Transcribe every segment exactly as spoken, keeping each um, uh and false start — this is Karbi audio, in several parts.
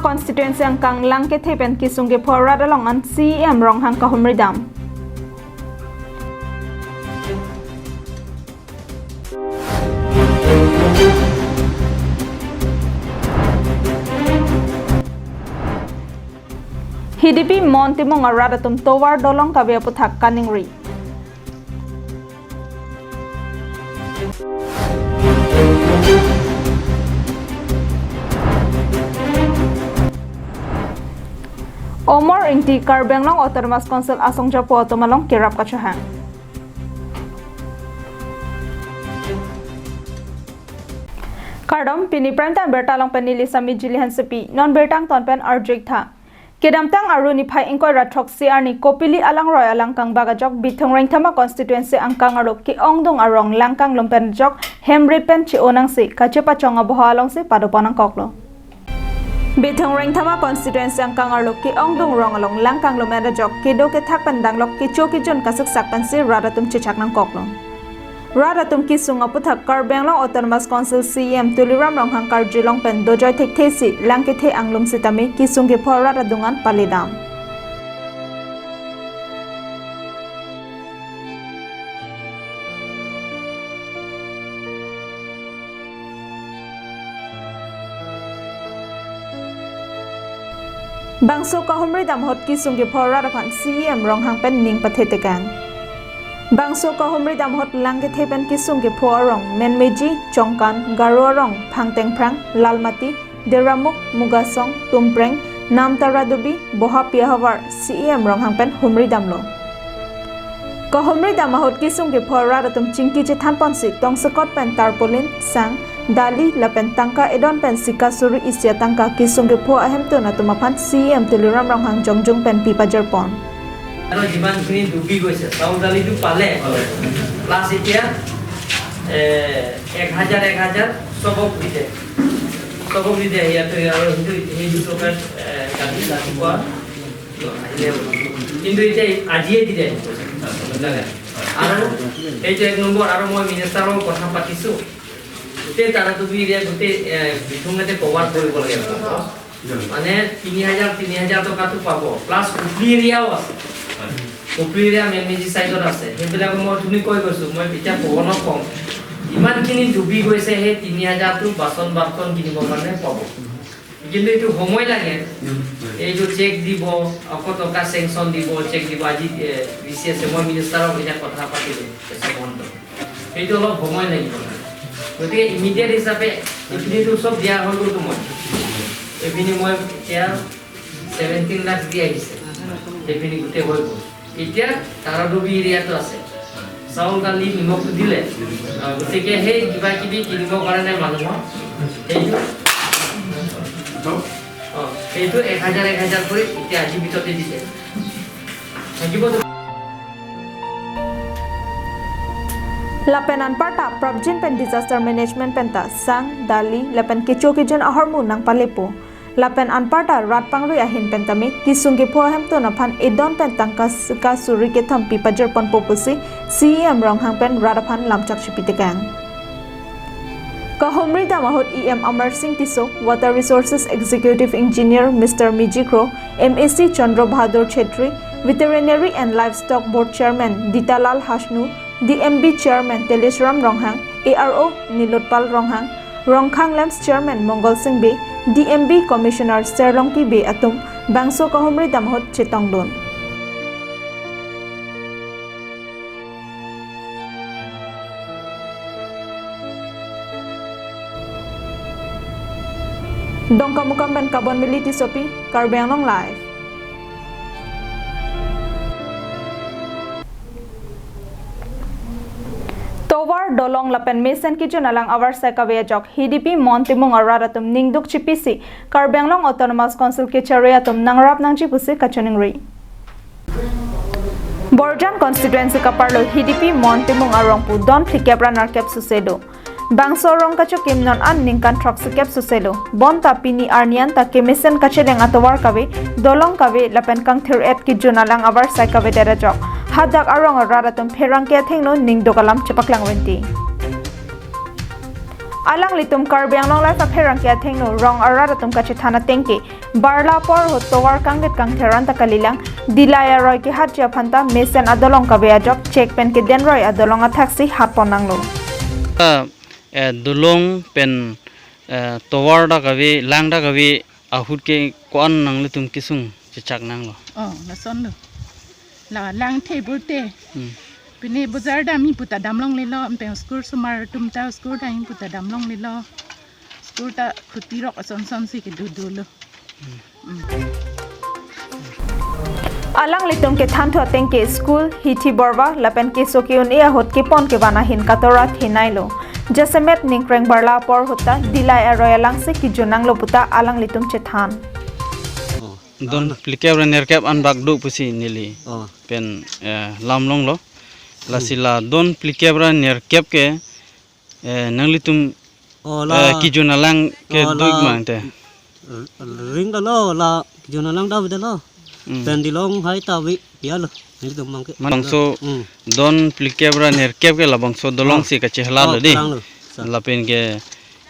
Constituency angkang Langkethe pen kesung kepho arat along an C E M Ronghang kahumri dam. Hidipi Mon Timung arat atum tovar dolong kave aputhak kaningri. Omor Ingti Karbi Anglong Autonomous Council asongjapo atum along kerap kachohang. Kardom, pini prime time birta along pen neli Sami Jili Hansepi, non birta angton pen arju-ik tha. Kedamtang Aru niphai ingkoi ra throksi arni Kopili alangroi alang kangbak ajok Bithung Rengthama constituency angkang arlo ke-ongdung arong lang kanglum pen ajok hem rit pen che-o nangsi kachepachong aboho alongsi padopon nangkoklo. Bithung Rengthama constituency angkang arlo ke-ongdung rong along lang kanglum pen ajok kedo kethak pen danglok kecho kejun kasiksak pensi rat atum chechak nangkoklo. Rat atum kesung aputhak Karbi Anglong Autonomous Council C E M Tuliram Ronghang karjulong pen dojoi thekthe si Langkethe anglum sitame kesung kepho arat adung an pale dam. Bangso kahumri dam ahut kesung kepho arat aphan C E M Ronghang pen ning pathe tekang. Bangso kahumri dam ahut Langkethe pen kesung kepho arong Menmeji, Chongkan, Garo arong, Phangtengphrang, Lalmati, Deramuk, Mugasong, Tumpreng, Namtaradubi, Bohapi ahavar C E M Ronghang pen humri damlo. Kahumri dam ahut kesung kepho arat atum chingki chethan ponsi tongsekot pen tarpaulin, sang, dali lapen tangka edon pen sika suri isi atangka kesung kepho ahemtun atum aphan C E M Tuliram Ronghang jongjung pen pi pajirpon. আৰু যিমানখিনি ডুবি গৈছে, চাউল দালিটো পালে, প্লাছ এতিয়া, এ, এক হাজাৰ, এক হাজাৰ চবক দিছে। চবক দিছে, ইয়াতে আৰু সেইটো, সেইটো চৰকাৰে, এ, কালি ৰাতিপুৱা আহিলে। কিন্তু এতিয়া আজিয়ে দিলে। আৰু এইটো এক নম্বৰ, আৰু মই মিনিষ্টাৰৰ লগত কথা পাতিছোঁ। গোটেই তাৰাডুবি এৰিয়া গোটেই, এ, বিথুঙতে কভাৰ কৰিব লাগে। মানে তিনি হাজাৰ, তিনি হাজাৰ টকাটো পাব, প্লাছ পুখুৰী এৰিয়াও আছে। পুখুৰী এৰিয়া মেমেজি চাইডত আছে, সেইবিলাক মই অথনি কৈ গৈছোঁ, মই এতিয়া পৱনক কম, ইমানখিনি ডুবি গৈছে, সেই তিনি হাজাৰটো বাচন বৰ্তন কিনিবৰ কাৰণে পাব। কিন্তু এইটো সময় লাগে, এইটো চেক দিব, আকৌ টকা চেংচন দিব, চেক দিব। আজি, এ, ডি চি আছে, মই মিনিষ্টাৰক এতিয়া কথা পাতিলোঁ, কেশৱ মহন্ত। সেইটো অলপ সময় লাগিব। গতিকে ইমিডিয়েট হিচাপে এইখিনিতো চব দিয়া হৈ গ'লতো মই। এইপিনি মই এতিয়া ছেভেণ্টিন লাখ দি আহিছে। সেইপিনি গোটেই হৈ গ'ল। এতিয়া তাৰাডুবি এৰিয়াটো আছে। চাউল, দালি, নিমখটো দিলে। আহ, গতিকে সেই কিবা কিবি কিনিবৰ কাৰণে মানুহৰ সেইটো, অ, সেইটো এক হাজাৰ, এক হাজাৰ কৰি এতিয়া আজিৰ ভিতৰতে দিছে। থাকিব। Lapen anparta prapjin pen disaster management penta sang, dali lapen kecho kejun ahormu nangpalepo. Lapen anparta rat pangrui ahin pen tame kesung kepho ahemtun aphan edon pen tangka sika suri kethom pi pajirponpo pusi C E M Ronghang pen rat aphan lamchak chipi tekang. Kahumri dam ahut E M Amar Singh Tisso, Water Resources Executive Engineer Mister Miji Kro, M A C Chandra Bahadur Chhetri, Veterinary and Livestock Board Chairman Ditalal Hasnu, D M B Chairman Telesram Ronghang, A R O Nilotpal Ronghang, Rongkhang LAMPS Chairman Mongol Singh Bey, D M B Commissioner Serlongki Bey atum bangso kahumri dam ahut chetongdun. Dongkamukam pen Kabon Mili Tissopi, Karbi Anglong Live. Tovar, dolong lapen mesen kejun alang avarsai kave ajok Hidipi Mon Timung arat atum ningduk chipisi Karbi Anglong Autonomous Council kechari atum nangrap nangji pusi kachiningri. Borjan constituency kaparlo Hidipi Mon Timung arong pu don phlikep ra nerkep suse do. Bangso arong kachokim non an ningkan throksikep suse lo. Bonta pini arni anta kemesen kacheleng atovar kave, dolong kave lapen kangthir-et kejun alang avarsai kavedet ajok hadak arong arat atum pherangke athengno ningduk alam chepaklang venti. Alanglitum Karbi Anglong Live apherangke athengno rong arat atum kachethan ateng ke Barla apor ahut tovar kangrit kangther anta kalilang, Dillai aroi kehatji aphanta mesen adolong kave ajok chek pen kedenroi adolong athaksi hatpon nanglo. Ah, eh, dolong pen, eh, tovar ta kave, lang ta kave ahut ke ko-an nanglitum kesung chechak nanglo? Oh, lason lo. La lang the burte. Hmm. Pine bojar damji puta damlonglelo, pen school osomar atum ta school damji puta damlonglelo. School ta khuti rok ason son si kedo dolo. Hmm. Alanglitum kethan thu ateng ke school, hithi borva, lapen keso ke-un-e ahut kepon kevan ahin katora thenailo. Jasemet Ningkreng Barla apor ahut ta Dillai aroi alangsi kejun nanglo puta alanglitum chethan. Oh. Don phlikep ra nerkep an bak do pusi neli. Oh. Pen, eh, lamlonglo. Lasi la don phlikep ra nerkep ke, eh, nanglitum, oh, la, eh, kejun alang ke, oh, do-ik la mang te. Ring dolo, la kejun alang ta ave dolo. Hmm. Pen dolong hai ta ave, ya lo. Nelitum mang ke. Labangso, hmm, don phlikep ra nerkep ke labangso dolong, oh, si kachehlalo, oh, de. Kalang lo. Sa. Lapen ke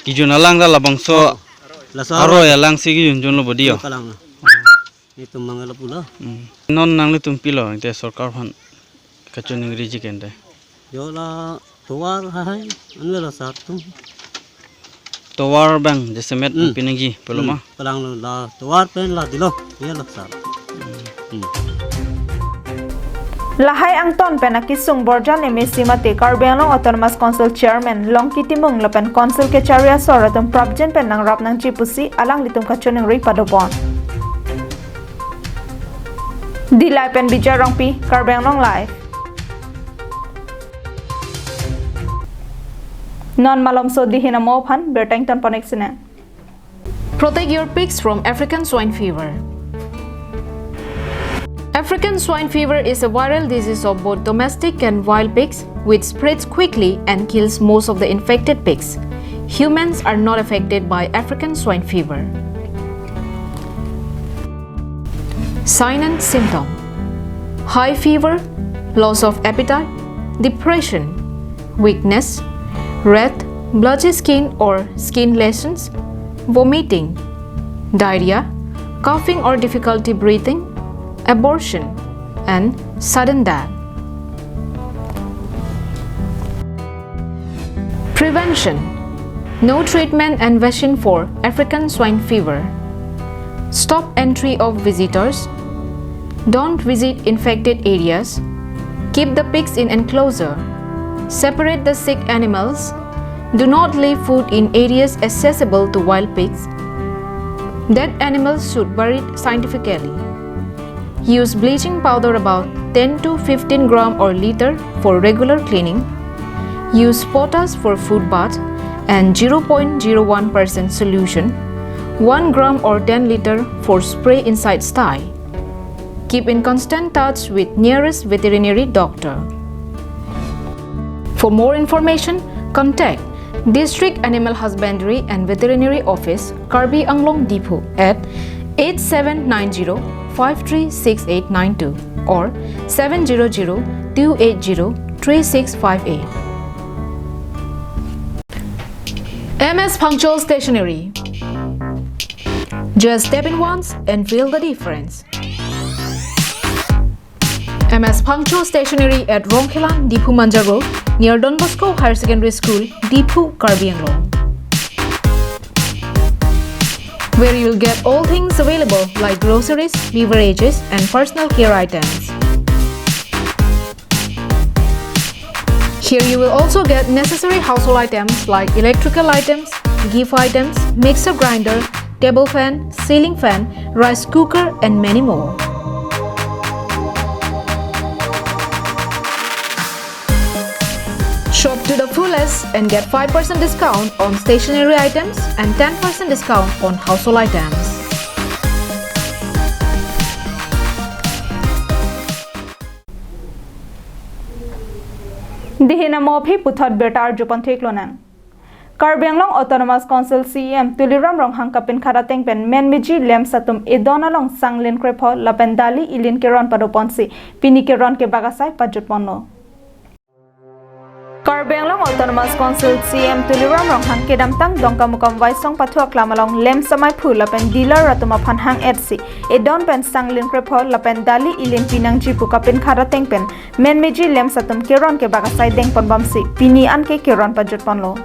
kejun alang ta labangso, oh, laso aroi alangsi kejun junlo bodi yo. Oh, kalang lo. Nelitum mang lapu lo. Hmm. Non nanglitum pilo, ante sorkar aphan kachoningriji ke ante? Yo la tovar hai, anlo la sar atum. Tovar abang jasemet, hmm, pinangji pulo ma? Hmm, kalang lo la tovar pen la dolong, ya la sar. Hmm. Lahai angton pen akesung Borjan M A C mate Karbi Anglong Autonomous Council Chairman Longki Timung lapen Council kechari asor atum prapjin pen nangrap nangji pusi alanglitum kachoningri padopon. Dillai pen Bijay Rongpi, Karbi Anglong Live. Non malomso dihin amo aphan birta ingtonpon-ik sinang. Protect your pigs from African swine fever. African swine fever is a viral disease of both domestic and wild pigs, which spreads quickly and kills most of the infected pigs. Humans are not affected by African swine fever. Sign and symptom: high fever, loss of appetite, depression, weakness, red, blotchy skin or skin lesions, vomiting, diarrhea, coughing or difficulty breathing, abortion, and sudden death. Prevention: no treatment and vaccine for African swine fever. Stop entry of visitors. Don't visit infected areas. Keep the pigs in enclosure. Separate the sick animals. Do not leave food in areas accessible to wild pigs. Dead animals should buried scientifically. Use bleaching powder about ten to fifteen gram or liter for regular cleaning. Use potash for food bath and zero point zero one percent solution, one gram or ten liter for spray inside sty. Keep in constant touch with nearest veterinary doctor. For more information, contact District Animal Husbandry and Veterinary Office, Karbi Anglong Diphu at eight seven nine zero five three six eight nine two or seven zero zero two eight zero three six five eight. M S Phangcho Stationery. Just step in once and feel the difference. M S Phangcho Stationery at Rongkhelan, Diphu Manja Road, near Don Bosco Higher Secondary School, Diphu, Karbi Anglong, where you'll get all things available like groceries, beverages, and personal care items. Here you will also get necessary household items like electrical items, gift items, mixer grinder, table fan, ceiling fan, rice cooker, and many more. Shop to the fullest and get five percent discount on stationery items and ten percent discount on household items. Dihin amo aphi puthot birta arjupon theklonang. Karbi Anglong Autonomous Council C E M Tuliram Ronghang kapinkhat ateng pen menmeji lamps atum edon along sang lin krepho lapen dali ilin keron padoponsi pini keron kebak asai pajutponlo. Karbi Anglong Autonomous Council C E M Tuliram Ronghang kedamtang Dongkamukam Waisong Pathu Aklam along LAMPS amaiphu lapen dealer atum aphan hang-etsi edon pen sang lin krepho lapen dali ilin pinangji pu kapinkhat ateng pen menmeji LAMPS atum keron kebak asai dengponbomsi pini anke keron pajutponlo.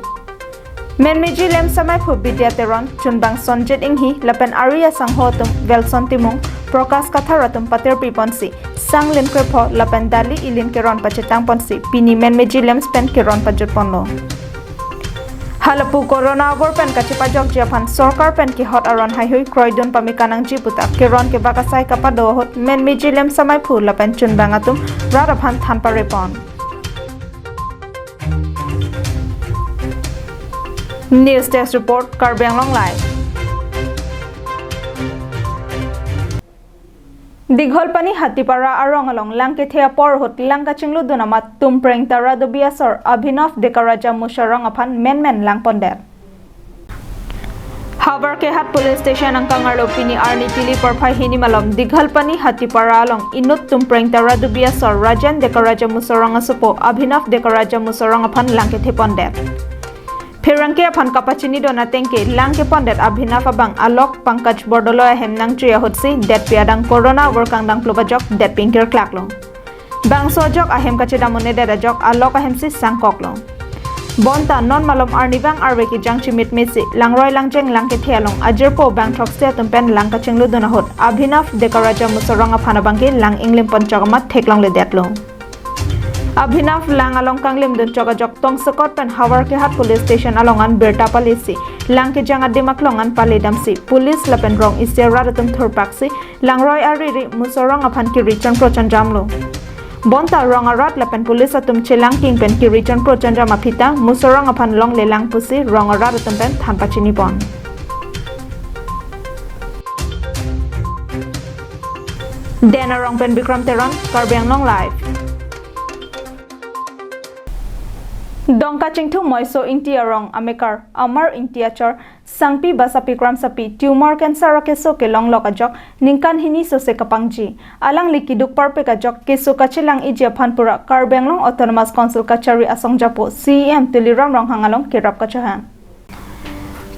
Menmeji LAMPS amaiphu Bidya Teron, chunbang Sonjit Inghi lapen ari asangho atum Welson Timung, Prakash Kathar atum patirpiponsi sang lin krepho lapen dali ilin keron pachetangponsi pini menmeji LAMPS pen keron pajutponlo. Halapu corona abor pen kachepajokji aphan sorkar pen kehot aron haihui kroidun pame kanangji puta keron kebak asai kapado ahut menmeji LAMPS amaiphu lapen chunbang atum rat aphan than parepon. News Desk Report, Karbi Anglong Live. Digholpani Hatipara arong along lang kethe apor ahut lang kachingludun amat Tumpreng Tara Dubi asor Abhinav Dekaraja Musorong aphan menmen langpondet. Havar Kehat Police Station angkang arlo pini arni tili porphai hini malom Digholpani Hatipara along inut Tumpreng Tara Dubi asor Rajen Dekaraja Musorong asopo Abhinav Dekaraja Musorong aphan lang kethepondet. Pherangke aphan kapachinidun ateng ke lang kepondet Abhinav abang alok Pankaj Bordoloi ahem nangchui ahutsi detpi adang corona abor kangdang plop ajok detpi ingkirklaklo. Bangso ajok ahem kachedam un-edet ajok alok ahemsi sangkoklo. Bonta non malom arnivang arve kejang chimitmesi langroi langjeng lang kethe along ajirpo bang throksi atum pen lang kachingludun ahut Abhinav Dekaraja Musorong aphan abangke lang inglimpon chok amat theklongledetlo. Abhinav lang along kanglimdun chok ajok tongsekot pen Havar Kehat Police Station along an birta palisi lang kejang adim aklong an paledamsi police lapen rong isi arat atum thurpaksi langroi ariri Musorong aphan kiri chonpro chonjamlo. Bonta rong arat lapen police atum chelangking pen kiri chonpro chonjam aphi ta Musorong aphan longlelang pusi rong arat atum pen than pachinipon. Den arong pen Bikram Teron, Karbi Anglong Live. Dongka Chingthu Moiso Ingti arong amekar Amar Ingti achor Sangpi Basapi Kramsapi tumor cancer akeso kelonglok ajok ningkan hini sose kapangji. Alangli keduk parpek ajok keso kachelang-iji aphan pura Karbi Anglong Autonomous Council kachari asongjapo C E M Tuliram Ronghang along kerap kachohang.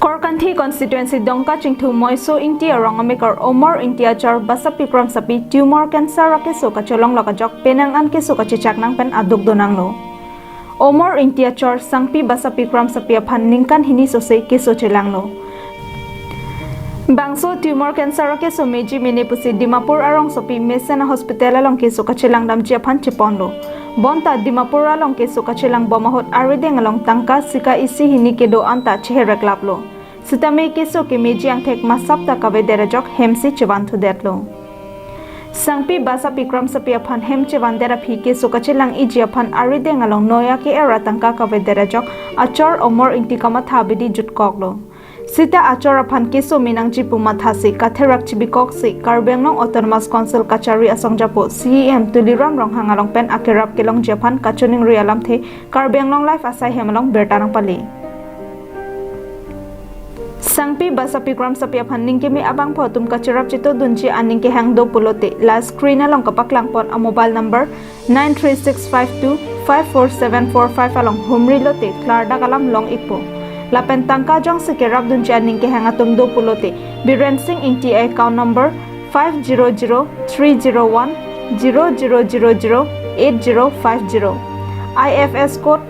Korkanthi constituency Dongka Chingthu Moiso Ingti arong amekar Omor Ingti achor Basapi Kramsapi tumor cancer akeso kacholonglok ajok penang an keso kachechak nang pen aduk donanglo. Omor Ingti achor Sangpi Basapi Kramsapi aphan ningkan hini sose keso chelanglo. Bangso tumor cancer akeso meji mene pusi Dimapur arongsopi mesen a-hospital along keso kachelangdamji aphan cheponlo. Bonta Dimapur along keso kachelangbom ahut arideng along tangka sika isi hini kedo anta chehereklaplo. Sitame keso kemeji angthek masap ta kavedet ajok hemsi chevanthudetlo. Sangpi Basapi Kramsapi aphan hem chevandet aphi keso kachelang-iji aphan arideng along noi ake-er atangka kavedet ajok achor Omor Ingti kamatha abidi jutkoklo. Sita achor aphan keso menangji pu mathasi katherak chibikoksi Karbi Anglong Autonomous Council kachari asongjapo C E M Tuliram Ronghang along pen akerap kelongji aphan kachiningri alamthe Karbi Anglong Live asai hem along birta nangpale. Sangpi Basapi Kramsapi aphan ningkeme abangphu atum kacherap chetodunji aning kehang do pulote la screen along kapaklangpon a-mobile number nine three six five two five four seven four five along humri lote klardak alam long-ikpo. Lapen tangka jongsi kerapdunji aning kehang atum do pulote Biren Singh Ingti account number five zero zero three zero one zero zero zero zero eight zero five zero. I F S code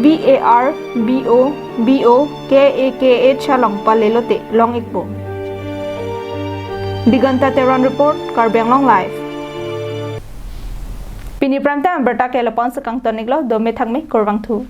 B A R B O B O K A K H along palelote long-ikpo. Diganta Teron report, Karbi Anglong Live. Pini prime time birta ke lapu-an si kangton-iklo, dome thakme, kurvangthu.